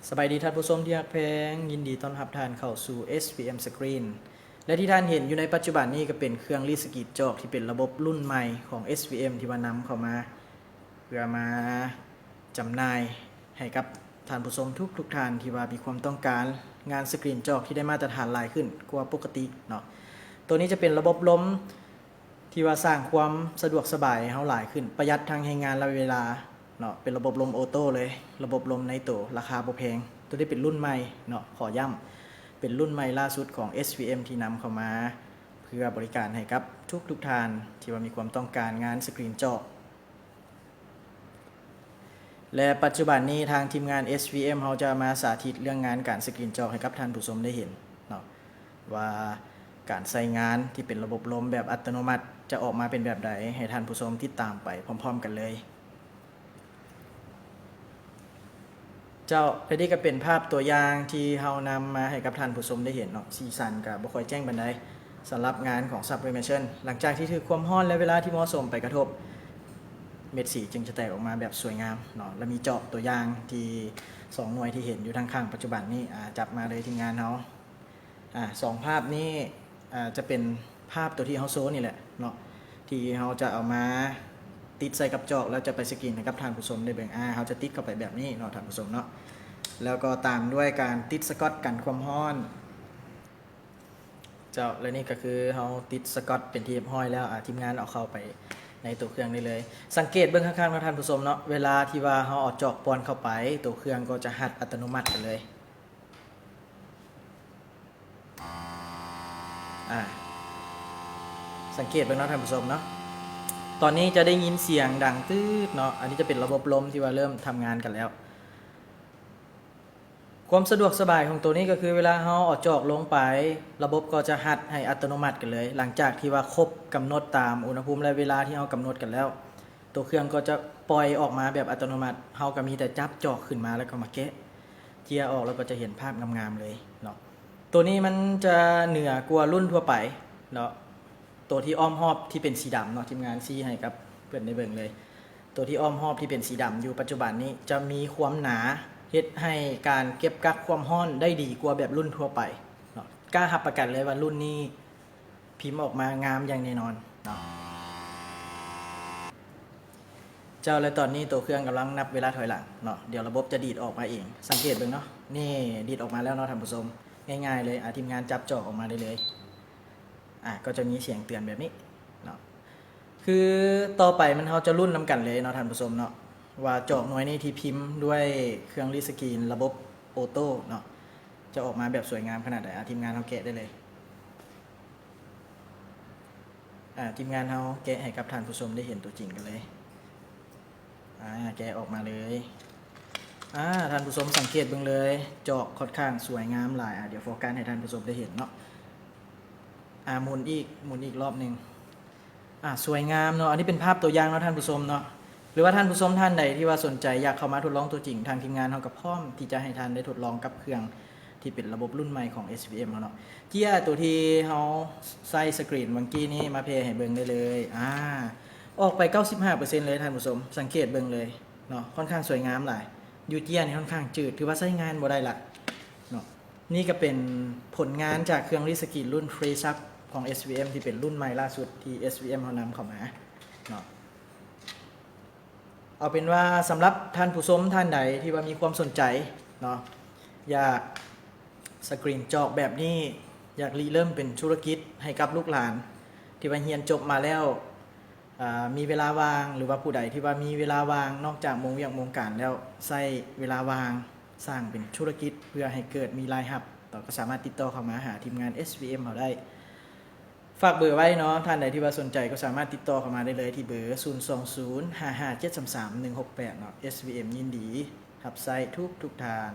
ສະບາຍດີທ່ານຜູ້ຊົມທີ່ຮັກແພງ, ຍິນດີຕ້ອນຮັບທ່ານເຂົ້າສູ່ ເອສວີເອັມ Screen ແລະທີ່ທ່ານເຫັນຢູ່ໃນປັດຈຸບັນນີ້ກໍເປັນເຄື່ອງລີດສະກຣີນຈອກທີ່ເປັນລະບົບລຸ້ນໃໝ່ຂອງ ເອສວີເອັມ ທີ່ວ່ານຳເຂົ້າມາ ເພື່ອມາຈຳໜ່າຍໃຫ້ກັບທ່ານຜູ້ຊົມທຸກໆທ່ານທີ່ວ່າມີຄວາມຕ້ອງການງານສະກຣີນຈອກທີ່ໄດ້ມາດຕະຖານຫຼາຍຂຶ້ນກວ່າປົກກະຕິເນາະ. ໂຕນີ້ຈະເປັນລະບົບລົມ ທີ່ວ່າສ້າງຄວາມສະດວກສະບາຍໃຫ້ເຮົາຫຼາຍຂຶ້ນ, ປະຢັດທັງແຮງງານ ແລະ ເວລາເນາະ, ເປັນລະບົບລົມໂອໂຕ້ເລີຍ, ລະບົບລົມໃນໂຕ ລາຄາບໍ່ແພງ, ໂຕນີ້ເປັນລຸ້ນໃໝ່ເນາະ, ຂໍຢ້ຳ ເປັນລຸ້ນໃໝ່ລ່າສຸດຂອງ ເອສວີເອັມ ທີ່ນຳເຂົ້າມາເພື່ອບໍລິການໃຫ້ກັບທຸກໆທ່ານທີ່ວ່າມີຄວາມຕ້ອງການງານສະກຣີນຈອກ. ແລະ ປັດຈຸບັນນີ້ທາງທີມງານ ເອສວີເອັມ ເຮົາຈະມາສາທິດເລື່ອງງານການສະກຣີນຈອກໃຫ້ກັບທ່ານຜູ້ຊົມໄດ້ເຫັນເນາະ ວ່າການໃຊ້ງານທີ່ເປັນລະບົບລົມແບບອັດຕະໂນມັດຈະອອກມາເປັນແບບໃດ, ໃຫ້ທ່ານຜູ້ຊົມຕິດຕາມໄປພ້ອມໆກັນເລີຍ. ເຈົ້າ ແລະນີ້ກໍເປັນພາບຕົວຢ່າງທີ່ເຮົານຳມາໃຫ້ກັບທ່ານຜູ້ຊົມໄດ້ເຫັນເນາະ, ສີສັນກໍບໍ່ຄ່ອຍແຈ້ງປານໃດ ສຳລັບງານຂອງ Sublimation ຫຼັງຈາກທີ່ຖືກຄວາມຮ້ອນ ແລະ ເວລາທີ່ເໝາະສົມໄປກະທົບ ເມັດສີຈຶ່ງຈະແຕກອອກມາແບບສວຍງາມເນາະ. ແລະມີຈອກຕົວຢ່າງທີ່ສອງໜ່ວຍທີ່ເຫັນຢູ່ທາງຂ້າງປັດຈຸບັນນີ້ ອາ ຈັບມາເລີຍທີມງານເຮົາ. ອາ ສອງພາບນີ້ ອາ ຈະເປັນພາບຕົວທີ່ເຮົາໂຊນີ້ແຫຼະເນາະ ທີ່ເຮົາຈະເອົາມາຕິດໃສ່ກັບຈອກ ແລ້ວຈະໄປສະກຣີນໃຫ້ກັບທ່ານຜູ້ຊົມໄດ້ເບິ່ງ. ອາ ເຮົາຈະຕິດເຂົ້າໄປແບບນີ້ເນາະທ່ານຜູ້ຊົມເນາະ, ແລ້ວກໍຕາມດ້ວຍການຕິດສະກອດກັນຄວາມຮ້ອນ. ເຈົ້າ ແລະນີ້ກໍຄືເຮົາຕິດສະກອດເປັນທີ່ຮຽບຮ້ອຍແລ້ວ. ອາ ທີມງານເອົາເຂົ້າໄປໃນຕົວເຄື່ອງໄດ້ເລີຍ. ສັງເກດເບິ່ງຄັກໆເນາະທ່ານຜູ້ຊົມເນາະ, ເວລາທີ່ວ່າເຮົາເອົາຈອກປ່ອນເຂົ້າໄປ ຕົວເຄື່ອງກໍຈະຮັດອັດຕະໂນມັດໄປເລີຍ. ອາ ສັງເກດເບິ່ງເນາະທ່ານຜູ້ຊົມເນາະ, ຕອນນີ້ຈະໄດ້ຍິນສຽງດັງຕື້ດເນາະ. ອັນນີ້ຈະເປັນລະບົບລົມທີ່ວ່າເລີ່ມທຳງານກັນແລ້ວ. ຄວາມສະດວກສະບາຍຂອງໂຕນີ້ກໍຄື ເວລາເຮົາເອົາຈອກລົງໄປ ລະບົບກໍຈະຮັດໃຫ້ອັດຕະໂນມັດກັນເລີຍ. ຫຼັງຈາກທີ່ວ່າຄົບກຳນົດຕາມອຸນຫະພູມ ແລະ ເວລາທີ່ເຮົາກຳນົດກັນແລ້ວ ໂຕເຄື່ອງກໍຈະປ່ອຍອອກມາແບບອັດຕະໂນມັດ, ເຮົາກໍມີແຕ່ຈັບຈອກຂຶ້ນມາ ແລ້ວກໍມາແກະເຈ້ຍອອກ ແລ້ວກໍຈະເຫັນພາບງາມໆເລີຍເນາະ. ໂຕນີ້ມັນຈະເໜືອກວ່າລຸ້ນທົ່ວໄປເນາະ. ໂຕທີ່ອ້ອມຮອບທີ່ເປັນສີດຳເນາະ, ທີມງານຊີ້ໃຫ້ກັບເພິ່ນໄດ້ເບິ່ງເລີຍ. ໂຕທີ່ອ້ອມຮອບທີ່ເປັນສີດຳຢູ່ປັດຈຸບັນນີ້ ຈະມີຄວາມໜາ ເຮັດໃຫ້ການເກັບກັກຄວາມຮ້ອນໄດ້ດີກວ່າແບບລຸ້ນທົ່ວໄປເນາະ. ກ້າຮັບປະກັນເລີຍວ່າລຸ້ນນີ້ ພິມອອກມາງາມຢ່າງແນ່ນອນເນາະ. ເຈົ້າ ແລະຕອນນີ້ໂຕເຄື່ອງກຳລັງນັບເວລາຖອຍຫຼັງເນາະ, ດຽວລະບົບຈະດີດອອກມາເອງ. ສັງເກດເບິ່ງເນາະ, ນີ້ດີດອອກມາແລ້ວເນາະທ່ານຜູ້ຊົມ, ງ່າຍໆເລີຍ. ອາ ທີມງານຈັບຈອກອອກມາໄດ້ເລີຍ. ອາ ກໍຈະມີສຽງເຕືອນແບບນີ້ເນາະ. ຄືຕໍ່ໄປມັນ ເຮົາຈະລຸ້ນນຳກັນເລີຍເນາະທ່ານຜູ້ຊົມເນາະ, ວ່າຈອກໜ່ວຍນີ້ທີ່ພິມດ້ວຍເຄື່ອງລີດສະກຣີນລະບົບໂອໂຕ້ເນາະ ຈະອອກມາແບບສວຍງາມຂະໜາດໃດ. ອາ ທີມງານເຮົາແກະໄດ້ເລີຍ. ອາ ທີມງານເຮົາແກະໃຫ້ກັບທ່ານຜູ້ຊົມໄດ້ເຫັນຕົວຈິງກັນເລີຍ. ອາ ແກະອອກມາເລີຍ. ອາ ທ່ານຜູ້ຊົມສັງເກດເບິ່ງເລີຍ, ຈອກຂ້ອນຂ້າງສວຍງາມຫຼາຍ. ອາ ດຽວໂຟກັສໃຫ້ທ່ານຜູ້ຊົມໄດ້ເຫັນເນາະ. ອາ ໝູນອີກ, ໝູນອີກລອບໜຶ່ງ. ອາ ສວຍງາມເນາະ. ອັນນີ້ເປັນພາບຕົວຢ່າງເນາະທ່ານຜູ້ຊົມເນາະ, ຫຼືວ່າທ່ານຜູ້ຊົມທ່ານໃດທີ່ວ່າສົນໃຈຢາກເຂົ້າມາທົດລອງຕົວຈິງ, ທາງທີມງານເຮົາກໍພ້ອມທີ່ຈະໃຫ້ທ່ານໄດ້ທົດລອງກັບເຄື່ອງທີ່ເປັນລະບົບລຸ້ນໃໝ່ຂອງ ເອສວີເອັມ ເຮົາເນາະ. ເຈ້ຍຕົວທີ່ເຮົາໃສ່ສະກຣີນຫວ່າງກີ້ນີ້ມາແຜ່ໃຫ້ເບິ່ງໄດ້ເລີຍ. ອາ ອອກໄປເກົ້າສິບຫ້າເປີເຊັນເລີຍທ່ານຜູ້ຊົມ, ສັງເກດເບິ່ງເລີຍເນາະ, ຂ້ອນຂ້າງສວຍງາມຫຼາຍ. ຢູ່ເຈ້ຍນີ້ຂ້ອນຂ້າງຈືດ, ຖືວ່າໃຊ້ງານບໍ່ໄດ້ລະເນາະ. ນີ້ກໍເປັນຜົນງານຈາກເຄື່ອງລີດສະກຣີນລຸ້ນ Fresh Up ຂອງ ເອສວີເອັມ ທີ່ເປັນລຸ້ນໃໝ່ລ່າສຸດທີ່ ເອສວີເອັມ ເຮົານຳເຂົ້າມາເນາະ. ເອົາເປັນວ່າສຳລັບທ່ານຜູ້ຊົມທ່ານໃດທີ່ວ່າມີຄວາມສົນໃຈເນາະ, ຢາກສະກຣີນຈອກແບບນີ້, ຢາກລິເລີ່ມເປັນທຸລະກິດໃຫ້ກັບລູກຫຼານທີ່ວ່າຮຽນຈົບມາແລ້ວ ອາ ມີເວລາວ່າງ ຫຼືວ່າຜູ້ໃດທີ່ວ່າມີເວລາວ່າງນອກຈາກໂມງວຽກໂມງການແລ້ວ, ໃຊ້ເວລາວ່າງສ້າງເປັນທຸລະກິດເພື່ອໃຫ້ເກີດມີລາຍຮັບ, ກໍສາມາດຕິດຕໍ່ເຂົ້າມາຫາທີມງານ ເອສວີເອັມ ເຮົາໄດ້. ຝາກເບີໄວ້ເນາະ, ທ່ານໃດທີ່ວ່າສົນໃຈກໍສາມາດຕິດຕໍ່ເຂົ້າມາໄດ້ເລີຍທີ່ເບີ ສູນສອງສູນ ຫ້າຫ້າເຈັດສາມສາມ ໜຶ່ງຫົກແປດ ເນາະ. ເອສວີເອັມ ຍິນດີຮັບໃຊ້ທຸກໆທ່ານ.